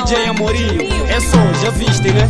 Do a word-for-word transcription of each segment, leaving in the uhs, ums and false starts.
Jay Amorim, é só, já viste, né?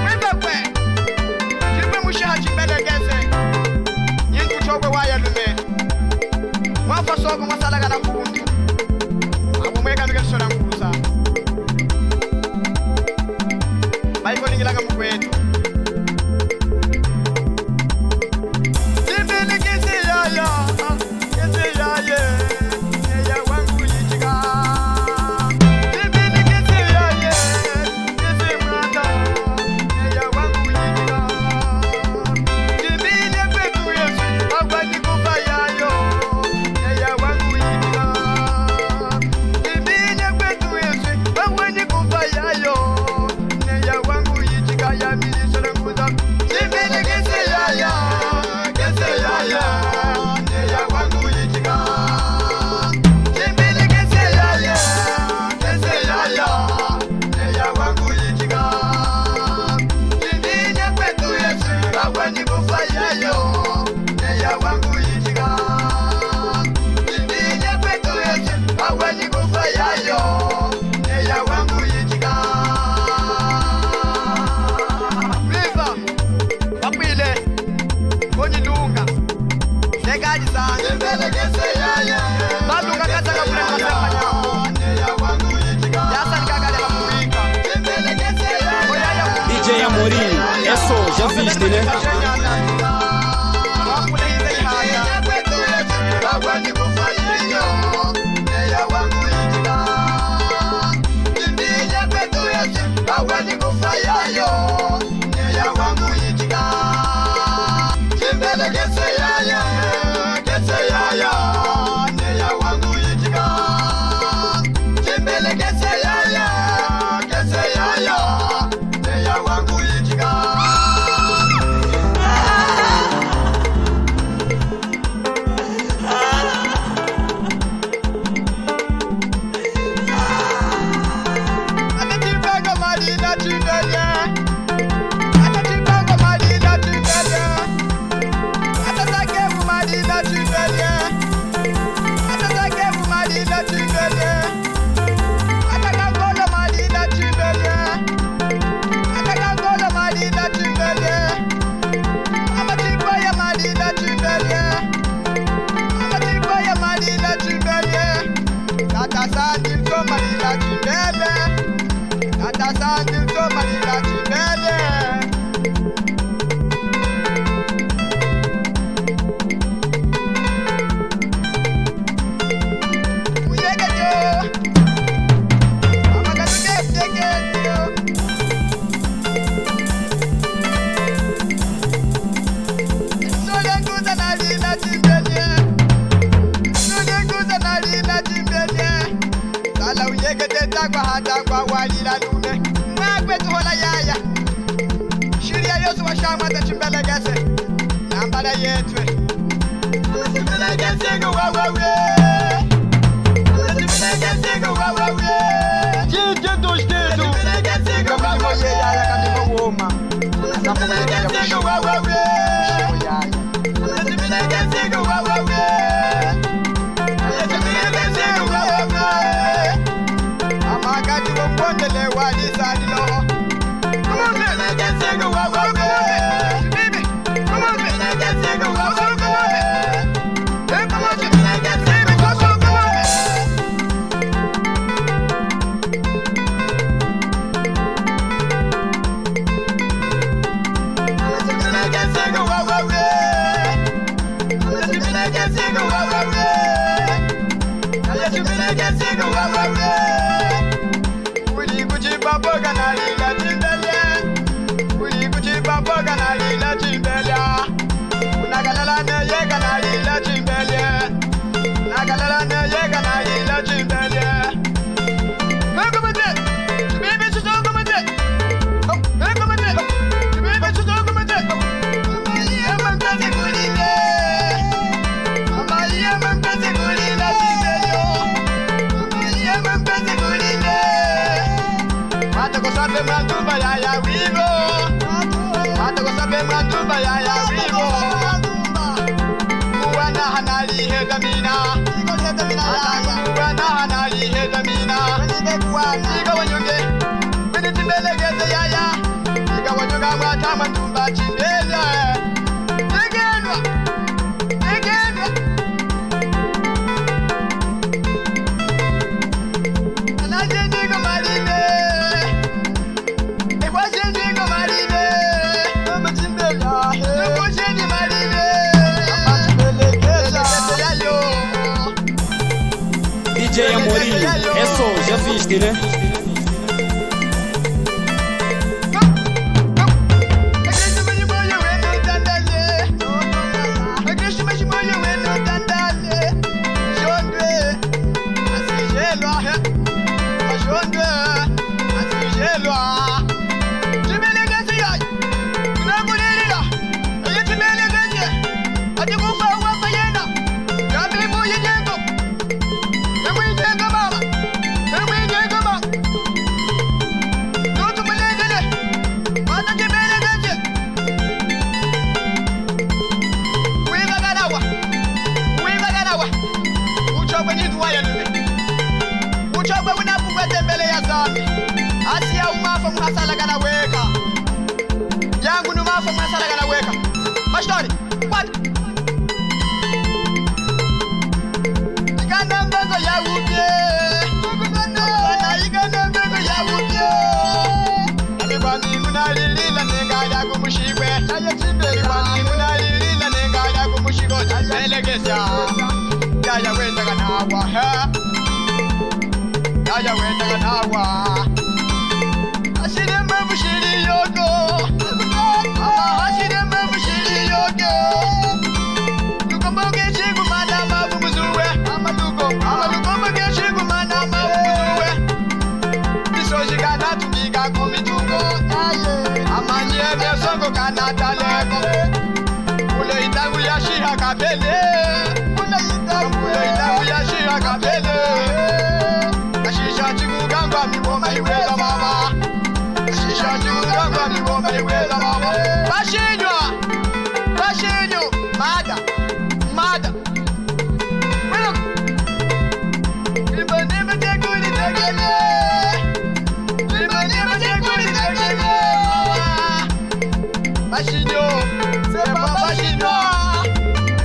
Mwimbe kwe, chipwe mushiha chimbelekeze. Nyintu chokwe waya lume. Mwafwa soko mwasalakana kuntu. Abo mwekanuke sola nkusa. Baiko ningilanga mukwetu. Chimbilikisi yaya. Viva! Wapwile. Konyi lunga. Neka alizanga. Balunga kazanga kule masepanya. Yasa likakale la muwika. D J Amorim, é só, já viste, né? Neya wangu yichika. Chimbelekese yaya, kese yaya, neya wangu yichika. Chimbelekese yaya, kese yaya, neya wangu yichika. Ata chipanga mali na chipele. Ata chipanga mali na chipele. Ata sakewu mali na chipele. Ata sakewu mali na chipele. Ata kangolo mali na chipele. Ata kangolo mali na chipele. Ama chipaya mali na chipele. Ama chipaya mali na chipele. Tata Sandi Msoma lila chipele. Tata Sandi Msoma lila chipele. Uyeke jo. Mama katuke teke jo. Sole kuza nali na chimbele. Sole kuza nali na chimbele. Sala uyeke teta kwa hata kwa walila lume. Mwakwe tuhola yaya. Shili ya Yosu washamwa ta chimbelekese. Nambala yetwe. Chimbelekese ngo wawawe. Chimbelekese ngo wawawe. Chimbelekese ngo wawawe. Kamilimo ye yaya, kamilimo woma. Chimbelekese ngo wawawe. Kamilimo yaya. Amakati wombondele walisalilo. Kesiku wawewe. Kaya chimene kesiku wawewe. Uli kuchipapo kanalila chimbele. Uli kuchipapo kanalila chimbele. Unakalala neye kanalila chimbele. Unakalala neye kanalila chimbele. Meko mate. Bibi suso mate. Matokosa pe mwa ntumba yaya wivo. Matokosa pe mwa ntumba yaya wivo. Kuwana hanali heta mina. Kuwana hanali heta mina. Ika wanyonge. Kwini timbelekeze yaya. Ika wanyonga mwata mwa ntumba chimbele. Tekelwa. Tekelwa. Anaje ndiko maline. Ekwaje ndiko maline. Mama chimbele. Ekwaje ndi maline. Mama chimbelekeza. Yayo. D J Amorim, eso, já viste, né? Eye chimene kanje, ati kufa wapa yena, yami mbuye nyeko. Emwinyenga mama, emwinyenga mama. Tutu mulengele, mata chimene kanje. Wivaganawa, wivaganawa. Uchokwe nyindu wa yalume. Uchokwe unapukwe tembele ya Zambi. Asiya umafo muhasalakana weka. Yangu numafo mwasalakana weka. Pastori, what? Ikana mbongo ya upye. Bana ikana mbongo ya upye. Ami kwami munalilila nenga ya kumushikwe. Ami kwami munalilila nenga ya kumushiko. Belekesha. Yaya wenda kanawa, ha? Yaya wenda kanawa. Ashirema bushiri yoko. Ama ashirema bushiri yoko. Lukombo keshi kumana mabu muzuwe. Ama luko. Ama lukombo keshi kumana mabu muzuwe. Misoji kana tungika kumitungo. Aye. Amani eme songo kana taleko. Kule itabu ya shiha kapele. Kule itabu. Kule itabu ya shiha kapele. Kashisha chikugamba miboma iweza mama. Kashisha chikugamba miboma iweza mama. Bashinywa. Bashinyu. Mada. Mada. Welo. Limba nimba tekuli tekele. Limba nimba tekuli tekele. Mama. Bashinyo, c'est pas bashinwa.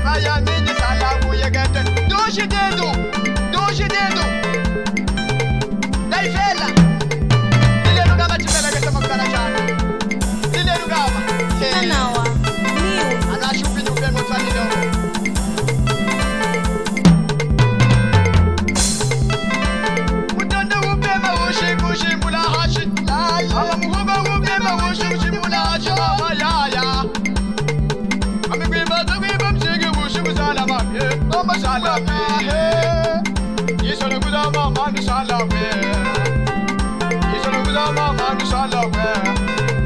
Baya mini sala muyekete. Doshi dedo, doshi dedo. Naifela. Ile lugama chipela kete makutana chana. Ile lugama. Hey. Nanawa. Niu. Anashupi nyupe motani no. Mutondo upema ushi kushimbula hashi. Mama muhuba upema ushi kushimbula hashi. Mama yaya. Ami kwimba to kwimba msiki ushi kusala mami. Mama sala mami. Isolo kuza mama ni sala we. Isolo kuza mama ni sala we.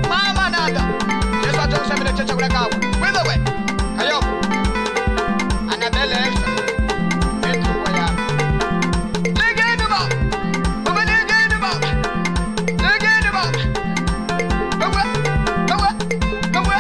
Mama nada. Yesu acho kusamile cheche kule kawa. Kwimba we. Kayo. Anabele Elsa. Vitu kwa ya. Legende ba. Mama legende ba. Legende ba. Ewe. Ewe. Ewe.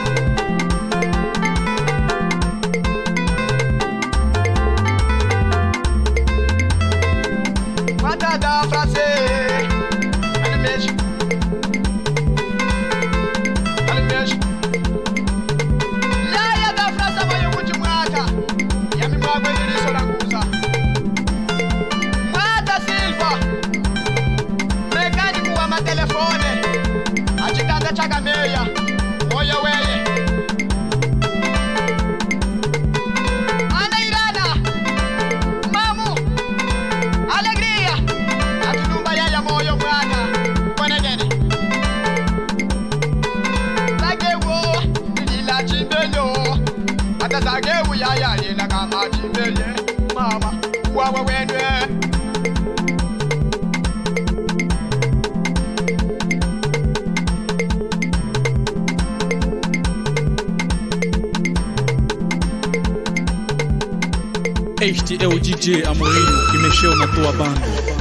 Tazange uyayalila kama chimele, mama, wawa wenwe. H T L D J Amorinho, kimesheo na tua bando.